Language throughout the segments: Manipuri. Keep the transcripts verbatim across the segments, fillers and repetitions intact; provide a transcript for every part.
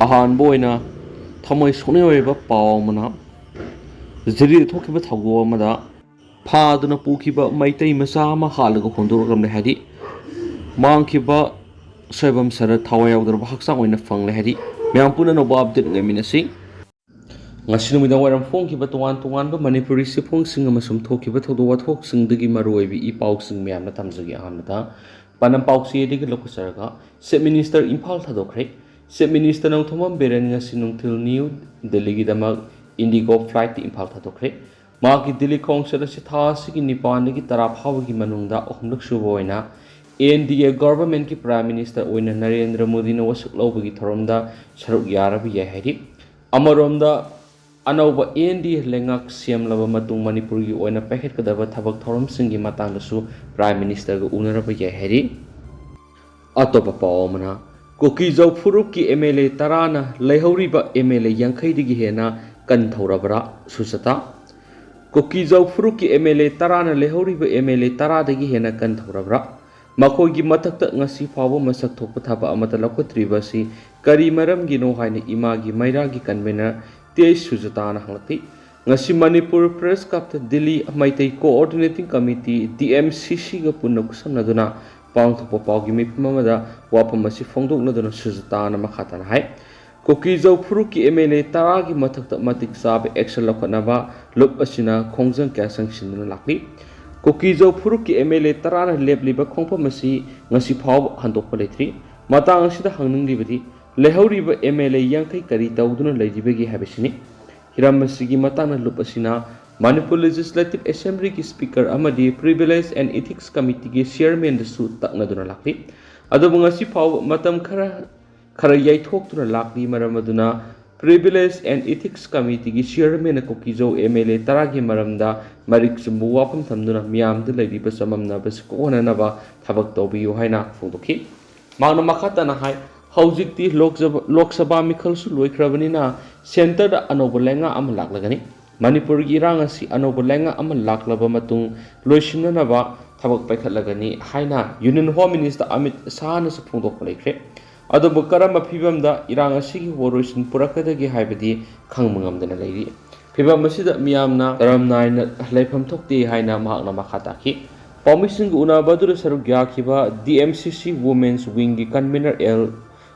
ꯑꯍꯥꯟꯕ ꯑꯣꯏꯅ ꯊꯃꯣꯏ ꯁꯣꯛꯅꯤꯡꯉꯥꯏ ꯑꯣꯏꯕ ꯄꯥꯎ ꯑꯃꯅ, ꯖꯤꯔꯤꯗ ꯊꯣꯛꯈꯤꯕ ꯊꯧꯗꯣꯛ ꯑꯃꯗ ꯐꯥꯗꯨꯅ ꯄꯨꯈꯤꯕ ꯃꯩꯇꯩ ꯃꯆꯥ ꯑꯃ ꯍꯥꯠꯂꯒ ꯍꯣꯟꯗꯣꯔꯛꯂꯝꯂꯦ ꯍꯥꯏꯗꯤ, ꯃꯥꯡꯈꯤꯕ ꯁꯣꯏꯕꯝ ꯁꯔ ꯊꯋꯥꯏ ꯌꯥꯎꯗ꯭ꯔꯕ ꯍꯛꯆꯥꯡ ꯑꯣꯏꯅ ꯐꯪꯂꯦ ꯍꯥꯏꯗꯤ, ꯃꯌꯥꯝ ꯄꯨꯟꯅ ꯑꯅꯧꯕ ꯑꯞꯗꯦꯠ ꯉꯥꯏꯃꯤꯟꯅꯁꯤ꯫ ꯉꯁꯤ ꯅꯨꯃꯤꯗꯥꯡ ꯋꯥꯏꯔꯝ ꯐꯣꯡꯈꯤꯕ ꯇꯣꯉꯥꯟ ꯇꯣꯉꯥꯟꯕ ꯃꯅꯤꯄꯨꯔꯤ ꯆꯦꯐꯣꯡꯁꯤꯡ ꯑꯃꯁꯨꯡ ꯊꯣꯛꯈꯤꯕ ꯊꯧꯗꯣꯛ ꯋꯥꯊꯣꯛꯁꯤꯡꯗꯒꯤ ꯃꯔꯨꯑꯣꯏꯕ ꯏ ꯄꯥꯎꯁꯤꯡ ꯃꯌꯥꯝꯅ ꯊꯝꯖꯒꯦ꯫ ꯑꯍꯥꯟꯕꯗ ꯄꯥꯟꯗꯝ ꯄꯥꯎꯆꯦꯗꯒꯤ ꯂꯧꯈꯠꯆꯔꯒ, ꯆꯤꯐ ꯃꯤꯅꯤꯁꯇꯔ ꯏꯝꯐꯥꯜ ꯊꯥꯗꯣꯛꯈ꯭ꯔꯦ꯫ ꯆꯤꯐ ꯃꯤꯅꯤꯁꯇꯔ ꯅꯣꯡꯊꯣꯝꯕꯝ ꯕꯤꯔꯦꯟ ꯉꯁꯤ ꯅꯨꯡꯊꯤꯜ ꯅ꯭ꯌꯨ ꯗꯤꯜꯂꯤꯒꯤꯗꯃꯛ ꯏꯟꯗꯤꯒꯣ ꯐ꯭ꯂꯥꯏꯠꯇ ꯏꯝꯐꯥꯜ ꯊꯥꯗꯣꯛꯈ꯭ꯔꯦ꯫ ꯃꯍꯥꯛꯀꯤ ꯗꯤꯜꯂꯤ ꯈꯣꯡꯆꯠ ꯑꯁꯤ ꯊꯥ ꯑꯁꯤꯒꯤ ꯅꯤꯄꯥꯟꯗꯒꯤ ꯇꯔꯥ ꯐꯥꯎꯕꯒꯤ ꯃꯅꯨꯡꯗ ꯑꯍꯨꯝꯂꯛ ꯁꯨꯕ ꯑꯣꯏꯅ ꯑꯦꯟ ꯗꯤ ꯑꯦ ꯒꯚꯔꯟꯃꯦꯟꯠꯀꯤ ꯄ꯭ꯔꯥꯏꯝ ꯃꯤꯅꯤꯁꯇꯔ ꯑꯣꯏꯅ ꯅꯔꯦꯟꯗ꯭ꯔ ꯃꯣꯗꯤꯅ ꯋꯥꯁꯛ ꯂꯧꯕꯒꯤ ꯊꯧꯔꯝꯗ ꯁꯔꯨꯛ ꯌꯥꯔꯕ ꯌꯥꯏ ꯍꯥꯏꯔꯤ꯫ ꯑꯃꯔꯣꯝꯗ, ꯑꯅꯧꯕ ꯑꯦꯟ ꯗꯤ ꯑꯦ ꯂꯩꯉꯥꯛ ꯁꯦꯝꯂꯕ ꯃꯇꯨꯡ ꯃꯅꯤꯄꯨꯔꯒꯤ ꯑꯣꯏꯅ ꯄꯥꯏꯈꯠꯀꯗꯕ ꯊꯕꯛ ꯊꯧꯔꯝꯁꯤꯡꯒꯤ ꯃꯇꯥꯡꯗꯁꯨ ꯄ꯭ꯔꯥꯏꯝ ꯃꯤꯅꯤꯁꯇꯔꯒ ꯎꯅꯔꯕ ꯌꯥꯏ ꯍꯥꯏꯔꯤ꯫ ꯑꯇꯣꯞꯄ ꯄꯥꯎ ꯑꯃꯅ, ꯀꯨꯀꯤꯖꯧ ꯐꯨꯔꯨꯞꯀꯤ ꯑꯦꯝ ꯑꯦꯜ ꯑꯦ ꯇꯔꯥꯅ ꯂꯩꯍꯧꯔꯤꯕ ꯑꯦꯝ ꯑꯦꯜ ꯑꯦ ꯌꯥꯡꯈꯩꯗꯒꯤ ꯍꯦꯟꯅ ꯀꯟꯊꯧꯔꯕ꯭ꯔꯥ? ꯁꯨꯖꯇꯥ꯫ ꯀꯨꯀꯤꯖꯧ ꯐꯨꯔꯨꯞꯀꯤ ꯑꯦꯝ ꯑꯦꯜ ꯑꯦ ꯇꯔꯥꯅ ꯂꯩꯍꯧꯔꯤꯕ ꯑꯦꯝ ꯑꯦꯜ ꯑꯦ ꯇꯔꯥꯗꯒꯤ ꯍꯦꯟꯅ ꯀꯟꯊꯧꯔꯕ꯭ꯔꯥ? ꯃꯈꯣꯏꯒꯤ ꯃꯊꯛꯇ ꯉꯁꯤ ꯐꯥꯎꯕ ꯃꯁꯛ ꯊꯣꯛꯄ ꯊꯕꯛ ꯑꯃꯠꯇ ꯂꯧꯈꯠꯇ꯭ꯔꯤꯕ ꯑꯁꯤ ꯀꯔꯤ ꯃꯔꯝꯒꯤꯅꯣ ꯍꯥꯏꯅ ꯏꯃꯥꯒꯤ ꯃꯩꯔꯥꯒꯤ ꯀꯟꯚꯦꯅꯔ ꯇꯤ ꯑꯩꯆ ꯁꯨꯖꯇꯥꯅ ꯍꯪꯂꯛꯈꯤ꯫ ꯉꯁꯤ ꯃꯅꯤꯄꯨꯔ ꯄ꯭ꯔꯦꯁ ꯀ꯭ꯂꯕꯇ Delhi Meitei coordinating committee, D M C ꯁꯤꯒ ꯄꯨꯟꯅ ꯈꯨꯠꯁꯝꯅꯗꯨꯅ ꯄꯥꯡꯊꯣꯛꯄ ꯄꯥꯎꯒꯤ ꯃꯤꯐꯝ ꯑꯃꯗ ꯋꯥꯐꯝ ꯑꯁꯤ ꯐꯣꯡꯗꯣꯛꯂꯗꯨꯅ ꯁꯨꯖꯇꯥꯅ ꯃꯈꯥ ꯇꯥꯅ ꯍꯥꯏ, ꯀꯨꯀꯤꯖꯧ ꯐꯨꯔꯨꯞꯀꯤ ꯑꯦꯝ ꯑꯦꯜ ꯑꯦ ꯇꯔꯥꯒꯤ ꯃꯊꯛꯇ ꯃꯇꯤꯛ ꯆꯥꯕ ꯑꯦꯛꯁꯟ ꯂꯧꯈꯠꯅꯕ ꯂꯨꯞ ꯑꯁꯤꯅ ꯈꯣꯡꯖꯪ ꯀꯌꯥ ꯆꯪꯁꯤꯟꯗꯨꯅ ꯂꯥꯛꯂꯤ꯫ ꯀꯨꯀꯤꯖꯧ ꯐꯨꯔꯨꯞꯀꯤ ꯑꯦꯝ ꯑꯦꯜ ꯑꯦ ꯇꯔꯥꯅ ꯂꯦꯞꯂꯤꯕ ꯈꯣꯡꯐꯝ ꯑꯁꯤ ꯉꯁꯤ ꯐꯥꯎꯕ ꯍꯟꯗꯣꯛꯄ ꯂꯩꯇ꯭ꯔꯤ꯫ ꯃꯇꯥꯡ ꯑꯁꯤꯗ ꯍꯪꯅꯤꯡꯂꯤꯕꯗꯤ, ꯂꯩꯍꯧꯔꯤꯕ ꯑꯦꯝ ꯑꯦꯜ ꯑꯦ ꯌꯥꯡꯈꯩ ꯀꯔꯤ ꯇꯧꯗꯨꯅ ꯂꯩꯔꯤꯕꯒꯦ ꯍꯥꯏꯕꯁꯤꯅꯤ꯫ ꯍꯤꯔꯝ ꯑꯁꯤꯒꯤ ꯃꯇꯥꯡꯗ ꯂꯨꯞ ꯑꯁꯤꯅ ꯃꯅꯤꯄꯨꯔ ꯂꯦꯖꯤꯁꯂꯦꯇꯤꯚ ꯑꯦꯁꯦꯝꯕ꯭ꯂꯤꯒꯤ ꯁ꯭ꯄꯤꯀꯔ ꯑꯃꯗꯤ ꯄ꯭ꯔꯤꯚꯤꯂꯦꯖ ꯑꯦꯟ ꯏꯊꯤꯛꯁ ꯀꯃꯤꯇꯤꯒꯤ ꯆꯤꯌꯔꯃꯦꯟꯗꯁꯨ ꯇꯛꯅꯗꯨꯅ ꯂꯥꯛꯂꯤ꯫ ꯑꯗꯨꯕꯨ ꯉꯁꯤ ꯐꯥꯎꯕ ꯃꯇꯝ ꯈꯔ, ꯈꯔ ꯌꯩꯊꯣꯛꯇꯨꯅ ꯂꯥꯛꯂꯤ꯫ ꯃꯔꯝ ꯑꯗꯨꯅ ꯄ꯭ꯔꯤꯚꯤꯂꯦꯖ ꯑꯦꯟ ꯏꯊꯤꯛꯁ ꯀꯃꯤꯇꯤꯒꯤ ꯆꯤꯌꯔꯃꯦꯟꯅ ꯀꯨꯀꯤꯖꯧ ꯑꯦꯝ ꯑꯦꯜ ꯑꯦ ꯇꯔꯥꯒꯤ ꯃꯔꯝꯗ ꯃꯔꯤꯛ ꯆꯨꯝꯕ ꯋꯥꯐꯝ ꯊꯝꯗꯨꯅ ꯃꯤꯌꯥꯝꯗ ꯂꯩꯔꯤꯕ ꯆꯃꯝꯅꯕꯁꯤ ꯀꯣꯛꯍꯟꯅꯅꯕ ꯊꯕꯛ ꯇꯧꯕꯤꯌꯨ ꯍꯥꯏꯅ ꯐꯣꯡꯗꯣꯛꯈꯤ꯫ ꯃꯍꯥꯛꯅ ꯃꯈꯥ ꯇꯥꯅ ꯍꯥꯏ, ꯍꯧꯖꯤꯛꯇꯤ ꯂꯣꯛ ꯁꯚꯥ, ꯂꯣꯛ ꯁꯚꯥ ꯃꯤꯈꯜꯁꯨ ꯂꯣꯏꯈ꯭ꯔꯕꯅꯤꯅ ꯁꯦꯟꯇꯔꯗ ꯑꯅꯧꯕ ꯂꯩꯉꯥꯛ ꯑꯃ ꯂꯥꯛꯂꯒꯅꯤ꯫ ꯃꯅꯤꯄꯨꯔꯒꯤ ꯏꯔꯥꯡ ꯑꯁꯤ ꯑꯅꯧꯕ ꯂꯩꯉꯥꯛ ꯑꯃ ꯂꯥꯛꯂꯕ ꯃꯇꯨꯡ ꯂꯣꯏꯁꯤꯟꯅꯅꯕ ꯊꯕꯛ ꯄꯥꯏꯈꯠꯂꯒꯅꯤ ꯍꯥꯏꯅ ꯌꯨꯅꯤꯌꯟ ꯍꯣꯝ ꯃꯤꯅꯤꯁꯇꯔ ꯑꯃꯤꯠ ꯁꯥꯍꯅꯁꯨ ꯐꯣꯡꯗꯣꯛꯄ ꯂꯩꯈ꯭ꯔꯦ꯫ ꯑꯗꯨꯕꯨ ꯀꯔꯝꯕ ꯐꯤꯕꯝꯗ ꯏꯔꯥꯡ ꯑꯁꯤꯒꯤ ꯋꯥꯔꯣꯏꯁꯤꯟ ꯄꯨꯔꯛꯀꯗꯒꯦ ꯍꯥꯏꯕꯗꯤ ꯈꯪꯕ ꯉꯝꯗꯅ ꯂꯩꯔꯤ꯫ ꯐꯤꯕꯝ ꯑꯁꯤꯗ ꯃꯤꯌꯥꯝꯅ ꯇꯔꯥꯝ ꯅꯥꯏꯅ ꯂꯩꯐꯝ ꯊꯣꯛꯇꯦ ꯍꯥꯏꯅ ꯃꯍꯥꯛꯅ ꯃꯈꯥ ꯇꯥꯈꯤ꯫ ꯄꯥꯎꯃꯤꯁꯤꯡꯒ ꯎꯅꯕ ꯑꯗꯨꯗ ꯁꯔꯨꯛ ꯌꯥꯈꯤꯕ D M C C Women's Wingꯒꯤ convener L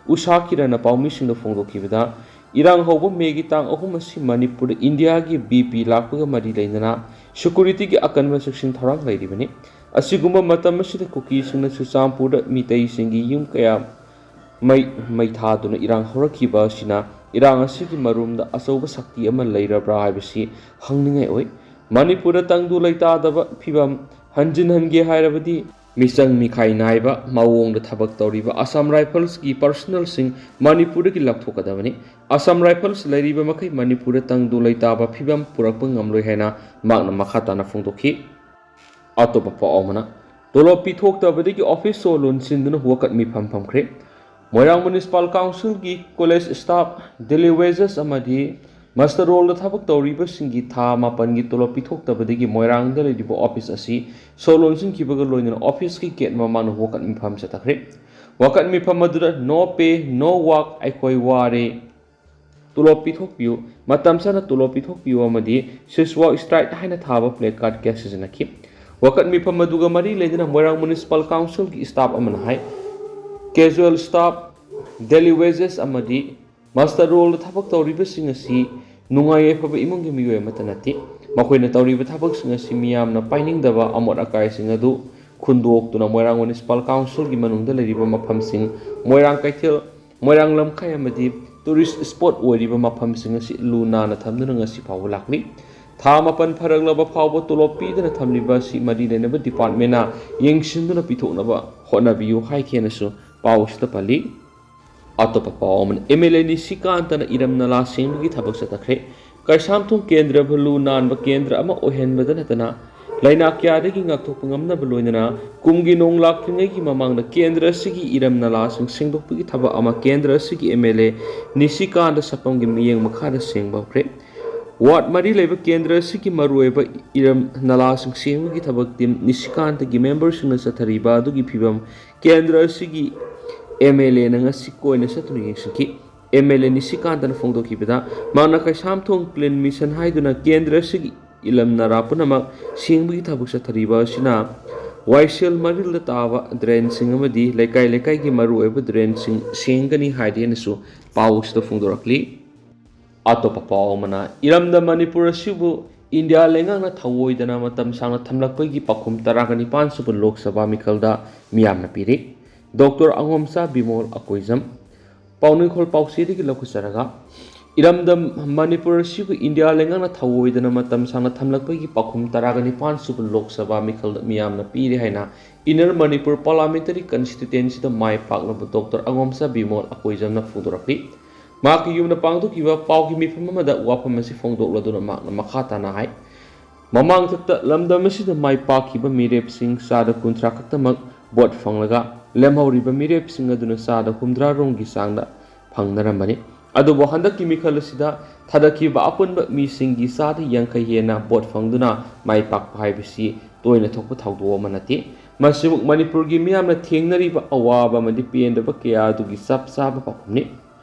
ꯎꯁꯥ ꯀꯤꯔꯟꯅ ꯄꯥꯎꯃꯤꯁꯤꯡꯗ ꯐꯣꯡꯗꯣꯛꯈꯤꯕꯗ, ꯏꯔꯥꯡ ꯍꯧꯕ ꯃꯦꯒꯤ ꯇꯥꯡ ꯑꯍꯨꯝ ꯑꯁꯤ ꯃꯅꯤꯄꯨꯔꯗ ꯏꯟꯗꯤꯌꯥꯒꯤ B P ꯂꯥꯛꯄꯒ ꯃꯔꯤ ꯂꯩꯅꯅ securityꯒꯤ ꯑꯀꯟꯕ ꯆꯦꯛꯁꯤꯟ ꯊꯧꯔꯥꯡ ꯂꯩꯔꯤꯕꯅꯤ꯫ ꯑꯁꯤꯒꯨꯝꯕ ꯃꯇꯝ ꯑꯁꯤꯗ ꯀꯨꯀꯤꯁꯤꯡꯅ ꯆꯨꯔꯆꯥꯟꯄꯨꯔꯗ ꯃꯤꯇꯩꯁꯤꯡꯒꯤ ꯌꯨꯝ ꯀꯌꯥ ꯃꯩ, ꯃꯩ ꯊꯥꯗꯨꯅ ꯏꯔꯥꯡ ꯍꯧꯔꯛꯈꯤꯕ ꯑꯁꯤꯅ ꯏꯔꯥꯡ ꯑꯁꯤꯒꯤ ꯃꯔꯨꯝꯗ ꯑꯆꯧꯕ ꯁꯛꯇꯤ ꯑꯃ ꯂꯩꯔꯕ꯭ꯔꯥ ꯍꯥꯏꯕꯁꯤ ꯍꯪꯅꯤꯡꯉꯥꯏ ꯑꯣꯏ꯫ ꯃꯅꯤꯄꯨꯔꯗ ꯇꯪꯗꯨ ꯂꯩꯇꯥꯗꯕ ꯐꯤꯕꯝ ꯍꯟꯖꯤꯟꯍꯟꯒꯦ ꯍꯥꯏꯔꯕꯗꯤ ꯃꯤꯆꯪ ꯃꯤꯈꯥꯏ ꯅꯥꯏꯕ ꯃꯑꯣꯡꯗ ꯊꯕꯛ ꯇꯧꯔꯤꯕ Assam Riflesꯀꯤ personnelꯁꯤꯡ ꯃꯅꯤꯄꯨꯔꯗꯒꯤ ꯂꯧꯊꯣꯛꯀꯗꯕꯅꯤ꯫ Assam Rifles ꯂꯩꯔꯤꯕ ꯃꯈꯩ ꯃꯅꯤꯄꯨꯔꯗ ꯇꯪꯗꯨ ꯂꯩꯇꯥꯕ ꯐꯤꯕꯝ ꯄꯨꯔꯛꯄ ꯉꯝꯂꯣꯏ ꯍꯥꯏꯅ ꯃꯍꯥꯛꯅ ꯃꯈꯥ ꯇꯥꯅ ꯐꯣꯡꯗꯣꯛꯈꯤ꯫ ꯑꯇꯣꯞꯄ ꯄꯥꯎ ꯑꯃꯅ, ꯇꯣꯂꯣꯞ ꯄꯤꯊꯣꯛꯇꯕꯗꯒꯤ office ꯁꯣ ꯂꯣꯟꯁꯤꯟꯗꯨꯅ ꯋꯥꯀꯠ ꯃꯤꯐꯝ ꯐꯝꯈ꯭ꯔꯦ꯫ ꯃꯣꯏꯔꯥꯡ Municipal Councilꯒꯤ college staff, daily wages ꯑꯃꯗꯤ muster rollꯗ ꯊꯕꯛ ꯇꯧꯔꯤꯕꯁꯤꯡꯒꯤ ꯊꯥ ꯃꯥꯄꯟꯒꯤ ꯇꯣꯂꯣꯞ ꯄꯤꯊꯣꯛꯇꯕꯗꯒꯤ ꯃꯣꯏꯔꯥꯡꯗ ꯂꯩꯔꯤꯕ office ꯑꯁꯤ ꯁꯣ ꯂꯣꯟꯁꯤꯟꯈꯤꯕꯒ ꯂꯣꯏꯅꯅ officeꯀꯤ gate ꯃꯃꯥꯡꯗ ꯋꯥꯀꯠ ꯃꯤꯐꯝ ꯆꯠꯊꯈ꯭ꯔꯦ꯫ ꯋꯥꯀꯠ ꯃꯤꯐꯝ ꯑꯗꯨꯗ "No pay, no work, ꯑꯩꯈꯣꯏ ꯋꯥꯔꯦ, ꯇꯣꯂꯣꯞ ꯄꯤꯊꯣꯛꯄꯤꯌꯨ, ꯃꯇꯝ ꯆꯥꯅ ꯇꯣꯂꯣꯞ ꯄꯤꯊꯣꯛꯄꯤꯌꯨ" ꯑꯃꯗꯤ "Cease work, strike" ꯍꯥꯏꯅ ꯊꯥꯕ placard ꯀꯌꯥ ꯁꯤꯖꯤꯟꯅꯈꯤ꯫ ꯋꯥꯀꯠ ꯃꯤꯐꯝ ꯑꯗꯨꯒ ꯃꯔꯤ ꯂꯩꯅꯅ ꯃꯣꯏꯔꯥꯡ Municipal Councilꯒꯤ staff ꯑꯃꯅ ꯍꯥꯏ, casual staff, daily wages ꯑꯃꯗꯤ muster rollꯗ ꯊꯕꯛ ꯇꯧꯔꯤꯕꯁꯤꯡ ꯑꯁꯤ ꯅꯨꯡꯉꯥꯏ ꯌꯥꯏꯐꯕ ꯏꯃꯨꯡꯒꯤ ꯃꯤꯑꯣꯏ ꯑꯃꯠꯇ ꯅꯠꯇꯦ꯫ ꯃꯈꯣꯏꯅ ꯇꯧꯔꯤꯕ ꯊꯕꯛꯁꯤꯡ ꯑꯁꯤ ꯃꯤꯌꯥꯝꯅ ꯄꯥꯏꯅꯤꯡꯗꯕ ꯑꯃꯣꯠ ꯑꯀꯥꯏꯁꯤꯡ ꯑꯗꯨ ꯈꯨꯟꯗꯣꯛꯇꯨꯅ ꯃꯣꯏꯔꯥꯡ Municipal Councilꯒꯤ ꯃꯅꯨꯡꯗ ꯂꯩꯔꯤꯕ ꯃꯐꯝꯁꯤꯡ, ꯃꯣꯏꯔꯥꯡ ꯀꯩꯊꯦꯜ, ꯃꯣꯏꯔꯥꯡ ꯂꯝꯈꯥꯏ ꯑꯃꯗꯤ tourist spot ꯑꯣꯏꯔꯤꯕ ꯃꯐꯝꯁꯤꯡ ꯑꯁꯤ ꯂꯨ ꯅꯥꯟꯅ ꯊꯝꯗꯨꯅ ꯉꯁꯤ ꯐꯥꯎꯕ ꯂꯥꯛꯂꯤ꯫ ꯊꯥ ꯃꯥꯄꯟ ꯐꯥꯔꯛꯂꯕ ꯐꯥꯎꯕ ꯇꯣꯂꯣꯞ ꯄꯤꯗꯅ ꯊꯝꯂꯤꯕ ꯑꯁꯤ ꯃꯔꯤ ꯂꯩꯅꯕ departmentꯅ ꯌꯦꯡꯁꯤꯟꯗꯨꯅ ꯄꯤꯊꯣꯛꯅꯕ ꯍꯣꯠꯅꯕꯤꯌꯨ ꯍꯥꯏꯈꯤ ꯍꯥꯏꯅꯁꯨ ꯄꯥꯎ ꯑꯁꯤꯗ ꯄꯜꯂꯤ꯫ ꯑꯇꯣꯞꯄ ꯄꯥꯎ ꯑꯃꯅ, M L A ꯅꯤꯁꯤꯀꯥꯟꯇꯅ ꯏꯔꯝ ꯅꯂꯥ ꯁꯦꯡꯕꯒꯤ ꯊꯕꯛ ꯆꯠꯊꯈ꯭ꯔꯦ꯫ ꯀꯩꯁꯥꯝꯊꯣꯡ ꯀꯦꯟꯗ꯭ꯔꯕꯨ ꯂꯨ ꯅꯥꯟꯕ ꯀꯦꯟꯗ꯭ꯔ ꯑꯃ ꯑꯣꯏꯍꯟꯕꯗ ꯅꯠꯇꯅ ꯂꯩꯅꯥ ꯀꯌꯥꯗꯒꯤ ꯉꯥꯛꯊꯣꯛꯄ ꯉꯝꯅꯕ ꯂꯣꯏꯅꯅ ꯀꯨꯝꯒꯤ ꯅꯣꯡ ꯂꯥꯛꯇ꯭ꯔꯤꯉꯩꯒꯤ ꯃꯃꯥꯡꯗ ꯀꯦꯟꯗ꯭ꯔ ꯑꯁꯤꯒꯤ ꯏꯔꯝ ꯅꯂꯥꯁꯤꯡ ꯁꯦꯡꯗꯣꯛꯄꯒꯤ ꯊꯕꯛ ꯑꯃ ꯀꯦꯟꯗ꯭ꯔ ꯑꯁꯤꯒꯤ M L A ꯅꯤꯁꯤꯀꯥꯟꯇ ꯁꯄꯝꯒꯤ ꯃꯤꯠꯌꯦꯡ ꯃꯈꯥꯗ ꯁꯦꯡꯕ ꯍꯧꯈ꯭ꯔꯦ꯫ Ward ꯃꯔꯤ ꯂꯩꯕ ꯀꯦꯟꯗ꯭ꯔ ꯑꯁꯤꯒꯤ ꯃꯔꯨꯑꯣꯏꯕ ꯏꯔꯝ ꯅꯂꯥꯁꯤꯡ ꯁꯦꯡꯕꯒꯤ ꯊꯕꯛ team ꯅꯤꯁꯤꯀꯥꯟꯇꯒꯤ memberꯁꯤꯡꯅ ꯆꯠꯊꯔꯤꯕ ꯑꯗꯨꯒꯤ ꯐꯤꯕꯝ ꯀꯦꯟꯗ꯭ꯔ ꯑꯁꯤꯒꯤ ꯑꯦꯝ ꯑꯦꯜ ꯑꯦꯅ ꯉꯁꯤ ꯀꯣꯏꯅ ꯆꯠꯇꯨꯅ ꯌꯦꯡꯁꯤꯟꯈꯤ꯫ ꯑꯦꯝ ꯑꯦꯜ ꯑꯦ ꯅꯤꯁꯤꯀꯥꯟꯇꯅ ꯐꯣꯡꯗꯣꯛꯈꯤꯕꯗ, ꯃꯍꯥꯛꯅ ꯀꯩꯁꯥꯝꯊꯣꯡ ꯀ꯭ꯂꯤꯟ ꯃꯤꯁꯟ ꯍꯥꯏꯗꯨꯅ ꯀꯦꯟꯗ꯭ꯔ ꯑꯁꯤꯒꯤ ꯏꯂꯝ ꯅꯔꯥ ꯄꯨꯝꯅꯃꯛ ꯁꯦꯡꯕꯒꯤ ꯊꯕꯛ ꯆꯠꯊꯔꯤꯕ ꯑꯁꯤꯅ ꯋꯥꯏꯁꯦꯜ ꯃꯔꯤꯜꯗ ꯇꯥꯕ ꯗ꯭ꯔꯦꯟꯁꯤꯡ ꯑꯃꯗꯤ ꯂꯩꯀꯥꯏ ꯂꯩꯀꯥꯏꯒꯤ ꯃꯔꯨꯑꯣꯏꯕ ꯗ꯭ꯔꯦꯟꯁꯤꯡ ꯁꯦꯡꯒꯅꯤ ꯍꯥꯏꯗꯦꯅꯁꯨ ꯄꯥꯎ ꯑꯁꯤꯗ ꯐꯣꯡꯗꯣꯔꯛꯂꯤ꯫ ꯑꯇꯣꯞꯄ ꯄꯥꯎ ꯑꯃꯅ, ꯏꯔꯝꯗꯝ ꯃꯅꯤꯄꯨꯔ ꯑꯁꯤꯕꯨ ꯏꯟꯗꯤꯌꯥ ꯂꯩꯉꯥꯛꯅ ꯊꯧꯑꯣꯏꯗꯅ ꯃꯇꯝ ꯁꯥꯡꯅ ꯊꯝꯂꯛꯄꯒꯤ ꯄꯥꯎꯈꯨꯝ ꯇꯔꯥꯒ ꯅꯤꯄꯥꯟ ꯁꯨꯕ ꯂꯣꯛ ꯁꯚꯥ ꯃꯤꯈꯜꯗ ꯃꯤꯌꯥꯝꯅ ꯄꯤꯔꯤ꯫ ꯗꯣꯛꯇꯔ ꯑꯉꯣꯝꯆꯥ ꯕꯤꯃꯣꯜ ꯑꯀꯣꯏꯖꯝ꯫ ꯄꯥꯎꯅꯤꯡꯈꯣꯜ ꯄꯥꯎꯆꯦꯗꯒꯤ ꯂꯧꯈꯠꯆꯔꯒ, ꯏꯔꯝꯗꯝ ꯃꯅꯤꯄꯨꯔ ꯑꯁꯤꯕꯨ ꯏꯟꯗꯤꯌꯥ ꯂꯩꯉꯥꯛꯅ ꯊꯧꯑꯣꯏꯗꯅ ꯃꯇꯝ ꯁꯥꯡꯅ ꯊꯝꯂꯛꯄꯒꯤ ꯄꯥꯎꯈꯨꯝ ꯇꯔꯥꯒ ꯅꯤꯄꯥꯟ ꯁꯨꯕ ꯂꯣꯛ ꯁꯚꯥ ꯃꯤꯈꯜꯗ ꯃꯤꯌꯥꯝꯅ ꯄꯤꯔꯦ ꯍꯥꯏꯅ ꯏꯟꯅꯔ ꯃꯅꯤꯄꯨꯔ ꯄꯥꯔꯂꯥꯃꯦꯟꯇꯔꯤ ꯀꯟꯁꯇꯤꯇ꯭ꯌꯨꯇꯦꯟꯁꯤꯗ ꯃꯥꯏ ꯄꯥꯛꯂꯕ ꯗꯣꯛꯇꯔ ꯑꯉꯣꯝꯆꯥ ꯕꯤꯃꯣꯜ ꯑꯀꯣꯏꯖꯝꯅ ꯐꯣꯡꯗꯣꯔꯛꯂꯤ꯫ ꯃꯍꯥꯛꯀꯤ ꯌꯨꯝꯗ ꯄꯥꯡꯊꯣꯛꯈꯤꯕ ꯄꯥꯎꯒꯤ ꯃꯤꯐꯝ ꯑꯃꯗ ꯋꯥꯐꯝ ꯑꯁꯤ ꯐꯣꯡꯗꯣꯛꯂꯗꯨꯅ ꯃꯍꯥꯛꯅ ꯃꯈꯥ ꯇꯥꯅ ꯍꯥꯏ, ꯃꯃꯥꯡꯊꯛꯇ ꯂꯝꯗꯝ ꯑꯁꯤꯗ ꯃꯥꯏ ꯄꯥꯛꯈꯤꯕ ꯃꯤꯔꯦꯞꯁꯤꯡ ꯆꯥꯗ ꯀꯨꯟꯊ꯭ꯔꯥ ꯈꯛꯇꯃꯛ ꯚꯣꯠ ꯐꯪꯂꯒ, ꯂꯦꯝꯍꯧꯔꯤꯕ ꯃꯤꯔꯦꯞꯁꯤꯡ ꯑꯗꯨꯅ ꯆꯥꯗ ꯍꯨꯝꯗ꯭ꯔꯥ ꯔꯣꯝꯒꯤ ꯆꯥꯡꯗ ꯐꯪꯅꯔꯝꯕꯅꯤ꯫ ꯑꯗꯨꯕꯨ ꯍꯟꯗꯛꯀꯤ ꯃꯤꯈꯜ ꯑꯁꯤꯗ ꯊꯥꯗꯈꯤꯕ ꯑꯄꯨꯟꯕ ꯃꯤꯁꯤꯡꯒꯤ ꯆꯥꯗ ꯌꯥꯡꯈꯩ ꯍꯦꯟꯅ ꯚꯣꯠ ꯐꯪꯗꯨꯅ ꯃꯥꯏ ꯄꯥꯛꯄ ꯍꯥꯏꯕꯁꯤ ꯇꯣꯏꯅ ꯊꯣꯛꯄ ꯊꯧꯗꯣꯛ ꯑꯃ ꯅꯠꯇꯦ꯫ ꯃꯁꯤꯃꯛ ꯃꯅꯤꯄꯨꯔꯒꯤ ꯃꯤꯌꯥꯝꯅ ꯊꯦꯡꯅꯔꯤꯕ ꯑꯋꯥꯕ ꯑꯃꯗꯤ ꯄꯦꯟꯗꯕ ꯀꯌꯥ ꯑꯗꯨꯒꯤ ꯆꯞ ꯆꯥꯕ ꯄꯥꯎꯈꯨꯝꯅꯤ꯫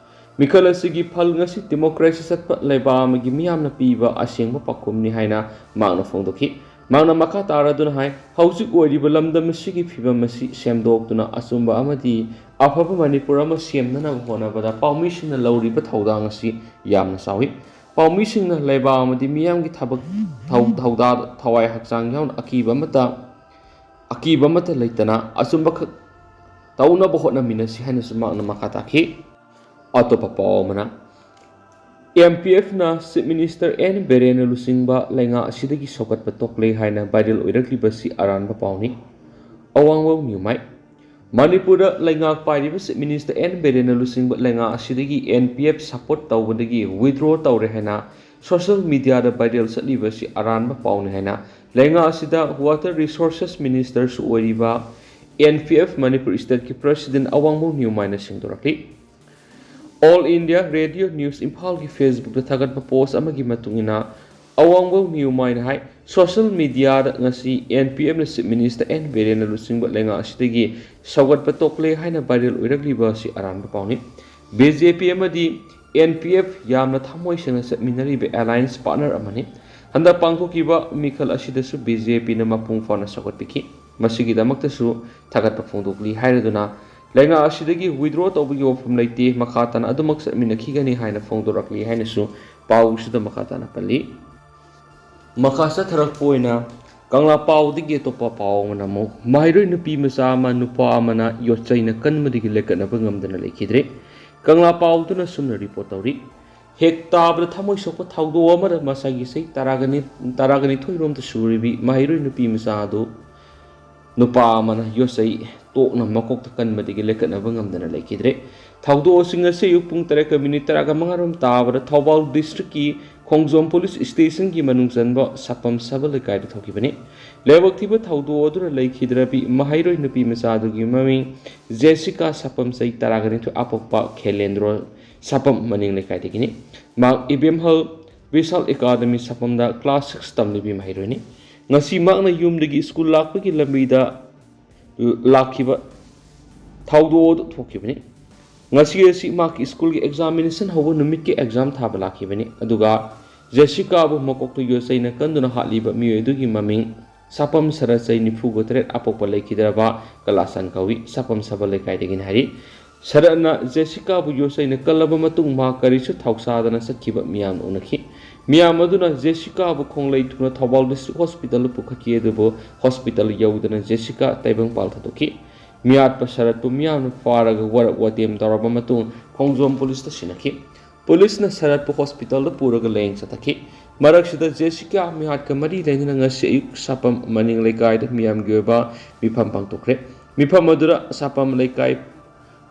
ꯃꯤꯈꯜ ꯑꯁꯤꯒꯤ ꯐꯜ ꯉꯁꯤ ꯗꯤꯃꯣꯀ꯭ꯔꯦꯁꯤ ꯆꯠꯄ ꯂꯩꯕꯥꯛ ꯑꯃꯒꯤ ꯃꯤꯌꯥꯝꯅ ꯄꯤꯕ ꯑꯁꯦꯡꯕ ꯄꯥꯎꯈꯨꯝꯅꯤ ꯍꯥꯏꯅ ꯃꯍꯥꯛꯅ ꯐꯣꯡꯗꯣꯛꯈꯤ꯫ ꯃꯍꯥꯛꯅ ꯃꯈꯥ ꯇꯥꯔꯗꯨꯅ ꯍꯥꯏ, ꯍꯧꯖꯤꯛ ꯑꯣꯏꯔꯤꯕ ꯂꯝꯗꯝ ꯑꯁꯤꯒꯤ ꯐꯤꯕꯝ ꯑꯁꯤ ꯁꯦꯝꯗꯣꯛꯇꯨꯅ ꯑꯆꯨꯝꯕ ꯑꯃꯗꯤ ꯑꯐꯕ ꯃꯅꯤꯄꯨꯔ ꯑꯃ ꯁꯦꯝꯅꯅꯕ ꯍꯣꯠꯅꯕꯗ ꯄꯥꯎꯃꯤꯁꯤꯡꯅ ꯂꯧꯔꯤꯕ ꯊꯧꯗꯥꯡ ꯑꯁꯤ ꯌꯥꯝꯅ ꯆꯥꯎꯏ꯫ ꯄꯥꯎꯃꯤꯁꯤꯡꯅ ꯂꯩꯕꯥꯛ ꯑꯃꯗꯤ ꯃꯤꯌꯥꯝꯒꯤ ꯊꯕꯛ ꯊꯧ-, ꯊꯧꯗꯥ-, ꯊꯋꯥꯏ ꯍꯛꯆꯥꯡ ꯌꯥꯎꯅ ꯑꯀꯤꯕ ꯑꯃꯠꯇ, ꯑꯀꯤꯕ ꯑꯃꯠꯇ ꯂꯩꯇꯅ ꯑꯆꯨꯝꯕꯈꯛ ꯇꯧꯅꯕ ꯍꯣꯠꯅꯃꯤꯟꯅꯁꯤ ꯍꯥꯏꯅꯁꯨ ꯃꯍꯥꯛꯅ ꯃꯈꯥ ꯇꯥꯈꯤ꯫ ꯑꯇꯣꯞꯄ ꯄꯥꯎ ꯑꯃꯅ, ꯑꯦꯝ ꯄꯤ ꯑꯦꯐꯅ ꯆꯤꯐ ꯃꯤꯅꯤꯁꯇꯔ ꯑꯦꯟ ꯕꯤꯔꯦꯟꯅ ꯂꯨꯆꯤꯡꯕ ꯂꯩꯉꯥꯛ ꯑꯁꯤꯗꯒꯤ ꯁꯧꯒꯠꯄ ꯇꯣꯛꯂꯦ ꯍꯥꯏꯅ ꯚꯥꯏꯔꯦꯜ ꯑꯣꯏꯔꯛꯂꯤꯕꯁꯤ ꯑꯔꯥꯟꯕ ꯄꯥꯎꯅꯤ꯫ ꯑꯋꯥꯡꯕꯧ ꯅ꯭ꯌꯨꯃꯥꯏ꯫ ꯃꯅꯤꯄꯨꯔꯗ ꯂꯩꯉꯥꯛ ꯄꯥꯏꯔꯤꯕ ꯆꯤꯐ ꯃꯤꯅꯤꯁꯇꯔ ꯑꯦꯟ ꯕꯤꯔꯦꯟꯅ ꯂꯨꯆꯤꯡꯕ ꯂꯩꯉꯥꯛ ꯑꯁꯤꯗꯒꯤ ꯑꯦꯟ ꯄꯤ ꯑꯦꯐ ꯁꯄꯣꯔꯠ ꯇꯧꯕꯗꯒꯤ ꯋꯤꯗ꯭ꯔꯣ ꯇꯧꯔꯦ ꯍꯥꯏꯅ ꯁꯣꯁꯤꯌꯦꯜ ꯃꯤꯗꯤꯌꯥꯗ ꯚꯥꯏꯔꯦꯜ ꯆꯠꯂꯤꯕ ꯑꯁꯤ ꯑꯔꯥꯟꯕ ꯄꯥꯎꯅꯤ ꯍꯥꯏꯅ ꯂꯩꯉꯥꯛ ꯑꯁꯤꯗ ꯋꯥꯇꯔ ꯔꯤꯁꯣꯔꯁꯦꯁ ꯃꯤꯅꯤꯁꯇꯔꯁꯨ ꯑꯣꯏꯔꯤꯕ ꯑꯦꯟ ꯄꯤ ꯑꯦꯐ ꯃꯅꯤꯄꯨꯔ ꯁ꯭ꯇꯦꯠꯀꯤ ꯄ꯭ꯔꯁꯤꯗꯦꯟ ꯑꯋꯥꯡꯕꯧ ꯅ꯭ꯌꯨꯃꯥꯏꯅ ꯁꯦꯡꯗꯣꯔꯛꯂꯤ꯫ ꯑꯣꯜ ꯏꯟꯗꯤꯌꯥ ꯔꯦꯗꯤꯑꯣ ꯅ꯭ꯌꯨꯁ ꯏꯝꯐꯥꯜꯒꯤ ꯐꯦꯁꯕꯨꯛꯇ ꯊꯥꯒꯠꯄ ꯄꯣꯁ ꯑꯃꯒꯤ ꯃꯇꯨꯡ ꯏꯟꯅ, ꯑꯋꯥꯡꯕꯧ ꯅ꯭ꯌꯨꯃꯥꯏꯅ ꯍꯥꯏ, ꯁꯣꯁꯤꯌꯦꯜ ꯃꯤꯗꯤꯌꯥꯗ ꯉꯁꯤ ꯑꯦꯟ ꯄꯤ ꯑꯦꯐꯅ ꯆꯤꯐ ꯃꯤꯅꯤꯁꯇꯔ ꯑꯦꯟ ꯕꯤꯔꯦꯟꯅ ꯂꯨꯆꯤꯡꯕ ꯂꯩꯉꯥꯛ ꯑꯁꯤꯗꯒꯤ ꯁꯧꯒꯠꯄ ꯇꯣꯛꯂꯦ ꯍꯥꯏꯅ ꯚꯥꯏꯔꯦꯜ ꯑꯣꯏꯔꯛꯂꯤꯕ ꯑꯁꯤ ꯑꯔꯥꯟꯕ ꯄꯥꯎꯅꯤ꯫ ꯕꯤ ꯖꯦ ꯄꯤ ꯑꯃꯗꯤ ꯑꯦꯟ ꯄꯤ ꯑꯦꯐ ꯌꯥꯝꯅ ꯊꯃꯣꯏ ꯁꯦꯡꯅ ꯆꯠꯃꯤꯟꯅꯔꯤꯕ ꯑꯦꯂꯥꯏꯟꯁ ꯄꯥꯔꯠꯅꯔ ꯑꯃꯅꯤ꯫ ꯍꯟꯗꯛ ꯄꯥꯡꯊꯣꯛꯈꯤꯕ ꯃꯤꯈꯜ ꯑꯁꯤꯗꯁꯨ ꯕꯤ ꯖꯦ ꯄꯤꯅ ꯃꯄꯨꯡ ꯐꯥꯅ ꯁꯧꯒꯠꯄꯤꯈꯤ꯫ ꯃꯁꯤꯒꯤꯗꯃꯛꯇꯁꯨ ꯊꯥꯒꯠꯄ ꯐꯣꯡꯗꯣꯛꯂꯤ ꯍꯥꯏꯔꯗꯨꯅ ꯂꯩꯉꯥꯛ ꯑꯁꯤꯗꯒꯤ ꯋꯤꯗ꯭ꯔꯣ ꯇꯧꯕꯒꯤ ꯋꯥꯐꯝ ꯂꯩꯇꯦ, ꯃꯈꯥ ꯇꯥꯅ ꯑꯗꯨꯃꯛ ꯆꯠꯃꯤꯟꯅꯈꯤꯒꯅꯤ ꯍꯥꯏꯅ ꯐꯣꯡꯗꯣꯔꯛꯂꯤ ꯍꯥꯏꯅꯁꯨ ꯄꯥꯎꯁꯤꯗ ꯃꯈꯥ ꯇꯥꯅ ꯄꯜꯂꯤ꯫ ꯃꯈꯥ ꯆꯠꯊꯔꯛꯄ ꯑꯣꯏꯅ ꯀꯪꯂꯥ ꯄꯥꯎꯗꯒꯤ ꯑꯇꯣꯞꯄ ꯄꯥꯎ ꯑꯃꯅ ꯑꯃꯨꯛ ꯃꯍꯩꯔꯣꯏ ꯅꯨꯄꯤ ꯃꯆꯥ ꯑꯃ ꯅꯨꯄꯥ ꯑꯃꯅ ꯌꯣꯠꯆꯩꯅ ꯀꯟꯕꯗꯒꯤ ꯂꯦꯞꯀꯠꯅꯕ ꯉꯝꯗꯅ ꯂꯩꯈꯤꯗ꯭ꯔꯦ꯫ ꯀꯪꯂꯥ ꯄꯥꯎꯗꯨꯅ ꯑꯁꯨꯝꯅ ꯔꯤꯄꯣꯔꯠ ꯇꯧꯔꯤ꯫ ꯍꯦꯛ ꯇꯥꯕꯗ ꯊꯃꯣꯏ ꯁꯣꯛꯄ ꯊꯧꯗꯣꯛ ꯑꯃꯗ ꯃꯁꯥꯒꯤ ꯆꯍꯤ ꯇꯔꯥꯒꯅꯤ-, ꯇꯔꯥꯒꯅꯤꯊꯣꯏ ꯔꯣꯝꯗ ꯁꯨꯔꯤꯕꯤ ꯃꯍꯩꯔꯣꯏ ꯅꯨꯄꯤ ꯃꯆꯥ ꯑꯗꯨ ꯅꯨꯄꯥ ꯑꯃꯅ ꯌꯣꯠꯆꯩ ꯇꯣꯛꯅ ꯃꯀꯣꯛꯇ ꯀꯟꯕꯗꯒꯤ ꯂꯦꯞꯀꯠꯅꯕ ꯉꯝꯗꯅ ꯂꯩꯈꯤꯗ꯭ꯔꯦ꯫ ꯊꯧꯗꯣꯛ ꯑꯁꯤ ꯉꯁꯤ ꯑꯌꯨꯛ ꯄꯨꯡ ꯇꯔꯦꯠꯀ ꯃꯤꯅꯤꯠ ꯇꯔꯥꯒ ꯃꯉꯥ ꯔꯣꯝ ꯇꯥꯕꯗ ꯊꯧꯕꯥꯜ ꯗꯤꯁꯇ꯭ꯔꯤꯛꯀꯤ ꯈꯣꯡꯖꯣꯝ ꯄꯨꯂꯤꯁ ꯁ꯭ꯇꯦꯁꯟꯒꯤ ꯃꯅꯨꯡ ꯆꯟꯕ ꯁꯥꯄꯝ ꯁꯕ ꯂꯩꯀꯥꯏꯗ ꯊꯣꯛꯈꯤꯕꯅꯤ꯫ ꯂꯥꯏꯕꯛ ꯊꯤꯕ ꯊꯧꯗꯣꯛ ꯑꯗꯨꯅ ꯂꯩꯈꯤꯗ꯭ꯔꯕꯤ ꯃꯍꯩꯔꯣꯏ ꯅꯨꯄꯤ ꯃꯆꯥ ꯑꯗꯨꯒꯤ ꯃꯃꯤꯡ ꯖꯦꯁꯤꯀꯥ ꯁꯥꯄꯝ, ꯆꯍꯤ ꯇꯔꯥꯒ ꯅꯤꯊꯣꯏ, ꯑꯄꯣꯛꯄ ꯈꯦꯂꯦꯟꯗ꯭ꯔꯣ ꯁꯥꯄꯝ, ꯃꯅꯤꯡ ꯂꯩꯀꯥꯏꯗꯒꯤꯅꯤ꯫ ꯃꯍꯥꯛ ꯏꯕꯦꯝꯍꯜ ꯕꯤꯁꯥꯜ ꯑꯦꯀꯥꯗꯃꯤ ꯁꯥꯄꯝꯗ ꯀ꯭ꯂꯥꯁ ꯁꯤꯛꯁ ꯇꯝꯂꯤꯕꯤ ꯃꯍꯩꯔꯣꯏꯅꯤ꯫ ꯉꯁꯤ ꯃꯍꯥꯛꯅ ꯌꯨꯝꯗꯒꯤ ꯁ꯭ꯀꯨꯜ ꯂꯥꯛꯄꯒꯤ ꯂꯝꯕꯤꯗ ꯂꯥꯛꯈꯤꯕ ꯊꯧꯗꯣꯛ ꯑꯗꯨ ꯊꯣꯛꯈꯤꯕꯅꯤ꯫ ꯉꯁꯤ ꯑꯁꯤ ꯃꯍꯥꯛꯀꯤ ꯁ꯭ꯀꯨꯜꯒꯤ ꯑꯦꯛꯖꯥꯃꯤꯅꯦꯁꯟ ꯍꯧꯕ ꯅꯨꯃꯤꯠꯀꯤ ꯑꯦꯛꯖꯥꯝ ꯊꯥꯕ ꯂꯥꯛꯈꯤꯕꯅꯤ꯫ ꯑꯗꯨꯒ ꯖꯦꯁꯤꯀꯥꯕꯨ ꯃꯀꯣꯛꯇ ꯌꯣꯠꯆꯩꯅ ꯀꯟꯗꯨꯅ ꯍꯥꯠꯂꯤꯕ ꯃꯤꯑꯣꯏ ꯑꯗꯨꯒꯤ ꯃꯃꯤꯡ ꯁꯥꯄꯝ ꯁꯔꯠ, ꯆꯍꯤ ꯅꯤꯐꯨꯒ ꯇꯔꯦꯠ, ꯑꯄꯣꯛꯄ ꯂꯩꯈꯤꯗ꯭ꯔꯕ ꯀꯂꯥꯆꯥꯟ ꯀꯧꯏ꯫ ꯁꯥꯄꯝ ꯁꯕ ꯂꯩꯀꯥꯏꯗꯒꯤꯅꯤ ꯍꯥꯏꯔꯤ꯫ ꯁꯔꯠꯅ ꯖꯦꯁꯤꯀꯥꯕꯨ ꯌꯣꯠꯆꯩꯅ ꯀꯜꯂꯕ ꯃꯇꯨꯡ ꯃꯍꯥꯛ ꯀꯔꯤꯁꯨ ꯊꯧꯁꯥꯗꯅ ꯆꯠꯈꯤꯕ ꯃꯤꯌꯥꯝꯅ ꯎꯅꯈꯤ꯫ ꯃꯤꯌꯥꯝ ꯑꯗꯨꯅ ꯖꯦꯁꯤꯀꯥꯕꯨ ꯈꯣꯡꯂꯩ ꯊꯨꯅ ꯊꯧꯕꯥꯜ ꯗꯤꯁꯇ꯭ꯔꯤꯛ ꯍꯣꯁꯄꯤꯇꯥꯜꯗ ꯄꯨꯈꯠꯈꯤ, ꯑꯗꯨꯕꯨ ꯍꯣꯁꯄꯤꯇꯥꯜ ꯌꯧꯗꯅ ꯖꯦꯁꯤꯀꯥ ꯇꯥꯏꯕꯪꯄꯥꯜ ꯊꯥꯗꯣꯛꯈꯤ꯫ ꯃꯤꯍꯥꯠꯄ ꯁꯔꯠꯄꯨ ꯃꯤꯌꯥꯝꯅ ꯐꯥꯔꯒ ꯋꯥꯔꯛ ꯋꯥꯇꯦꯝ ꯇꯧꯔꯕ ꯃꯇꯨꯡ ꯈꯣꯡꯖꯣꯝ ꯄꯨꯂꯤꯁꯇ ꯁꯤꯟꯅꯈꯤ꯫ ꯄꯨꯂꯤꯁꯅ ꯁꯔꯠꯄꯨ ꯍꯣꯁꯄꯤꯇꯥꯜꯗ ꯄꯨꯔꯒ ꯂꯥꯌꯦꯡ ꯆꯠꯊꯈꯤ꯫ ꯃꯔꯛꯁꯤꯗ ꯖꯦꯁꯤꯀꯥ ꯃꯤꯍꯥꯠꯀ ꯃꯔꯤ ꯂꯩꯅꯅ ꯉꯁꯤ ꯑꯌꯨꯛ ꯁꯥꯄꯝ ꯃꯅꯤꯡ ꯂꯩꯀꯥꯏꯗ ꯃꯤꯌꯥꯝꯒꯤ ꯑꯣꯏꯕ ꯃꯤꯐꯝ ꯄꯥꯡꯊꯣꯛꯈ꯭ꯔꯦ꯫ ꯃꯤꯐꯝ ꯑꯗꯨꯗ ꯁꯥꯄꯝ ꯂꯩꯀꯥꯏ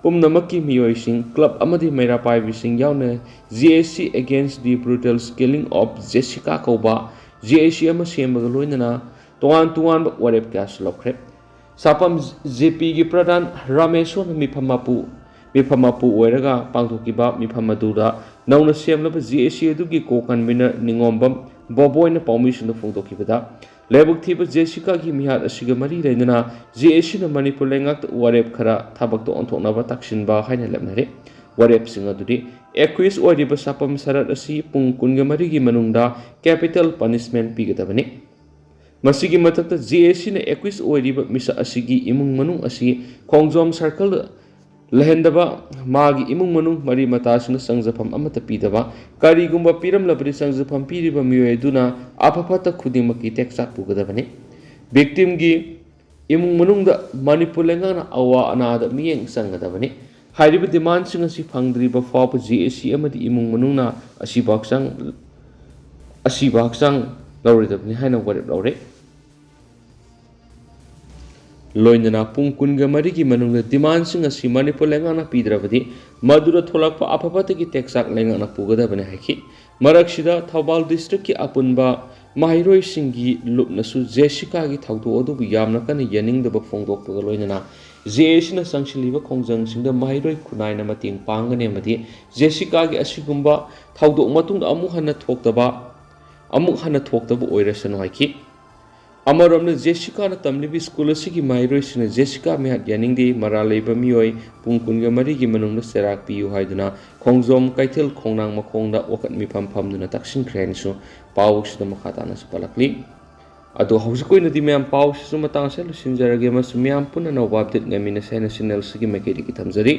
ꯄꯨꯝꯅꯃꯛꯀꯤ ꯃꯤꯑꯣꯏꯁꯤꯡ, ꯀ꯭ꯂꯕ ꯑꯃꯗꯤ ꯃꯩꯔꯥ ꯄꯥꯏꯕꯤꯁꯤꯡ ꯌꯥꯎꯅ J A C Against the Brutal Killing of Jessica ꯀꯧꯕ J A C ꯑꯃ ꯁꯦꯝꯕꯒ ꯂꯣꯏꯅꯅ ꯇꯣꯉꯥꯟ ꯇꯣꯉꯥꯟꯕ ꯋꯥꯔꯦꯞ ꯀꯌꯥꯁꯨ ꯂꯧꯈ꯭ꯔꯦ꯫ ꯁꯥꯄꯝ ꯖꯦ ꯄꯤꯒꯤ ꯄ꯭ꯔꯙꯥꯟ ꯔꯥꯃꯦꯁꯣꯔꯅ ꯃꯤꯐꯝ ꯃꯄꯨ, ꯃꯤꯐꯝ ꯃꯄꯨ ꯑꯣꯏꯔꯒ ꯄꯥꯡꯊꯣꯛꯈꯤꯕ ꯃꯤꯐꯝ ꯑꯗꯨꯗ ꯅꯧꯅ ꯁꯦꯝꯂꯕ J A C ꯑꯗꯨꯒꯤ ꯀꯣ ꯀꯟꯚꯤꯅꯔ ꯅꯤꯉꯣꯝꯕꯝ ꯕꯣꯕꯣꯏꯅ ꯄꯥꯎꯃꯤꯁꯤꯡꯗ ꯐꯣꯡꯗꯣꯛꯈꯤꯕꯗ, ꯂꯥꯏꯕꯛ ꯊꯤꯕ ꯖꯦꯁꯤꯀꯥꯒꯤ ꯃꯤꯍꯥꯠ ꯑꯁꯤꯒ ꯃꯔꯤ ꯂꯩꯅꯅ ꯖꯦ ꯑꯦ ꯁꯤꯅ ꯃꯅꯤꯄꯨꯔ ꯂꯩꯉꯥꯛꯇ ꯋꯥꯔꯦꯞ ꯈꯔ ꯊꯕꯛꯇ ꯑꯣꯟꯊꯣꯛꯅꯕ ꯇꯛꯁꯤꯟꯕ ꯍꯥꯏꯅ ꯂꯦꯞꯅꯔꯦ꯫ ꯋꯥꯔꯦꯞꯁꯤꯡ ꯑꯗꯨꯗꯤ, ꯑꯦꯀ꯭ꯌꯨꯁ ꯑꯣꯏꯔꯤꯕ ꯁꯥꯄꯝ ꯁꯔꯠ ꯑꯁꯤ ꯄꯨꯡ ꯀꯨꯟꯒ ꯃꯔꯤꯒꯤ ꯃꯅꯨꯡꯗ ꯀꯦꯄꯤꯇꯦꯜ ꯄꯅꯤꯁꯃꯦꯟ ꯄꯤꯒꯗꯕꯅꯤ꯫ ꯃꯁꯤꯒꯤ ꯃꯊꯛꯇ, ꯖꯦ ꯑꯦ ꯁꯤꯅ ꯑꯦꯀ꯭ꯌꯨꯁ ꯑꯣꯏꯔꯤꯕ ꯃꯤꯁꯛ ꯑꯁꯤꯒꯤ ꯏꯃꯨꯡ ꯃꯅꯨꯡ ꯑꯁꯤ ꯈꯣꯡꯖꯣꯝ ꯁꯔꯀꯜꯗ ꯂꯩꯍꯟꯗꯕ, ꯃꯥꯒꯤ ꯏꯃꯨꯡ ꯃꯅꯨꯡ ꯃꯔꯤ ꯃꯇꯥꯁꯤꯡꯗ ꯆꯪꯖꯐꯝ ꯑꯃꯠꯇ ꯄꯤꯗꯕ, ꯀꯔꯤꯒꯨꯝꯕ ꯄꯤꯔꯝꯂꯕꯗꯤ ꯆꯪꯖꯐꯝ ꯄꯤꯔꯤꯕ ꯃꯤꯑꯣꯏ ꯑꯗꯨꯅ ꯑꯐ ꯐꯠꯇ ꯈꯨꯗꯤꯡꯃꯛꯀꯤ ꯇꯦꯛꯆꯥꯛ ꯄꯨꯒꯗꯕꯅꯤ꯫ ꯚꯤꯛꯇꯤꯝꯒꯤ ꯏꯃꯨꯡ ꯃꯅꯨꯡꯗ ꯃꯅꯤꯄꯨꯔ ꯂꯩꯉꯥꯛꯅ ꯑꯋꯥ ꯑꯅꯥꯗ ꯃꯤꯠꯌꯦꯡ ꯆꯪꯒꯗꯕꯅꯤ꯫ ꯍꯥꯏꯔꯤꯕ ꯗꯤꯃꯥꯟꯁꯤꯡ ꯑꯁꯤ ꯐꯪꯗ꯭ꯔꯤꯕ ꯐꯥꯎꯕ ꯖꯦ ꯑꯦ ꯁꯤ ꯑꯃꯗꯤ ꯏꯃꯨꯡ ꯃꯅꯨꯡꯅ ꯑꯁꯤꯕ ꯍꯛꯆꯥꯡ, ꯑꯁꯤꯕ ꯍꯛꯆꯥꯡ ꯂꯧꯔꯣꯏꯗꯕꯅꯤ ꯍꯥꯏꯅ ꯋꯥꯔꯦꯞ ꯂꯧꯔꯦ꯫ ꯂꯣꯏꯅꯅ ꯄꯨꯡ ꯀꯨꯟꯒ ꯃꯔꯤꯒꯤ ꯃꯅꯨꯡꯗ ꯗꯤꯃꯥꯟꯁꯤꯡ ꯑꯁꯤ ꯃꯅꯤꯄꯨꯔ ꯂꯩꯉꯥꯛꯅ ꯄꯤꯗ꯭ꯔꯕꯗꯤ ꯃꯗꯨꯗ ꯊꯣꯛꯂꯛꯄ ꯑꯐ ꯐꯠꯇꯒꯤ ꯇꯦꯛꯆꯥꯛ ꯂꯩꯉꯥꯛꯅ ꯄꯨꯒꯗꯕꯅꯤ ꯍꯥꯏꯈꯤ꯫ ꯃꯔꯛꯁꯤꯗ ꯊꯧꯕꯥꯜ ꯗꯤꯁꯇ꯭ꯔꯤꯛꯀꯤ ꯑꯄꯨꯟꯕ ꯃꯍꯩꯔꯣꯏꯁꯤꯡꯒꯤ ꯂꯨꯞꯅꯁꯨ ꯖꯦꯁꯤꯀꯥꯒꯤ ꯊꯧꯗꯣꯛ ꯑꯗꯨꯕꯨ ꯌꯥꯝꯅ ꯀꯟꯅ ꯌꯥꯅꯤꯡꯗꯕ ꯐꯣꯡꯗꯣꯛꯄꯒ ꯂꯣꯏꯅꯅ ꯖꯦ ꯑꯦ ꯁꯤꯅ ꯆꯪꯁꯤꯜꯂꯤꯕ ꯈꯣꯡꯖꯪꯁꯤꯡꯗ ꯃꯍꯩꯔꯣꯏ ꯈꯨꯟꯅꯥꯏꯅ ꯃꯇꯦꯡ ꯄꯥꯡꯒꯅꯤ ꯑꯃꯗꯤ ꯖꯦꯁꯤꯀꯥꯒꯤ ꯑꯁꯤꯒꯨꯝꯕ ꯊꯧꯗꯣꯛ ꯃꯇꯨꯡꯗ ꯑꯃꯨꯛ ꯍꯟꯅ ꯊꯣꯛꯇꯕ, ꯑꯃꯨꯛ ꯍꯟꯅ ꯊꯣꯛꯇꯕ ꯑꯣꯏꯔꯁꯅꯨ ꯍꯥꯏꯈꯤ꯫ ꯑꯃꯔꯣꯝꯗ, ꯖꯦꯁꯤꯀꯥꯅ ꯇꯝꯂꯤꯕ ꯁ꯭ꯀꯨꯜ ꯑꯁꯤꯒꯤ ꯃꯍꯩꯔꯣꯏꯁꯤꯡꯅ ꯖꯦꯁꯤꯀꯥ ꯃꯤꯍꯥꯠ ꯌꯥꯅꯤꯡꯗꯦ, ꯃꯔꯥꯜ ꯂꯩꯕ ꯃꯤꯑꯣꯏ ꯄꯨꯡ ꯀꯨꯟꯒ ꯃꯔꯤꯒꯤ ꯃꯅꯨꯡꯗ ꯆꯩꯔꯥꯛ ꯄꯤꯌꯨ ꯍꯥꯏꯗꯨꯅ ꯈꯣꯡꯖꯣꯝ ꯀꯩꯊꯦꯜ ꯈꯣꯡꯅꯥꯡ ꯃꯈꯣꯡꯗ ꯋꯥꯀꯠ ꯃꯤꯐꯝ ꯐꯝꯗꯨꯅ ꯇꯛꯁꯤꯟꯈ꯭ꯔꯦ ꯍꯥꯏꯅꯁꯨ ꯄꯥꯎ ꯑꯁꯤꯗ ꯃꯈꯥ ꯇꯥꯅꯁꯨ ꯄꯜꯂꯛꯂꯤ꯫ ꯑꯗꯣ ꯍꯧꯖꯤꯛꯀꯤ ꯑꯣꯏꯅꯗꯤ ꯃꯌꯥꯝ, ꯄꯥꯎꯁꯤꯁꯨ ꯃꯇꯥꯡ ꯑꯁꯤꯗ ꯂꯣꯏꯁꯤꯟꯖꯔꯒꯦ ꯑꯃꯁꯨꯡ ꯃꯌꯥꯝ ꯄꯨꯟꯅ ꯑꯅꯧꯕ ꯑꯞꯗꯦꯠ ꯉꯥꯏꯃꯤꯟꯅꯁꯦ ꯍꯥꯏꯅ ꯆꯦꯅꯦꯜꯁꯤꯒꯤ ꯃꯥꯏꯀꯩꯗꯒꯤ ꯊꯝꯖꯔꯤ꯫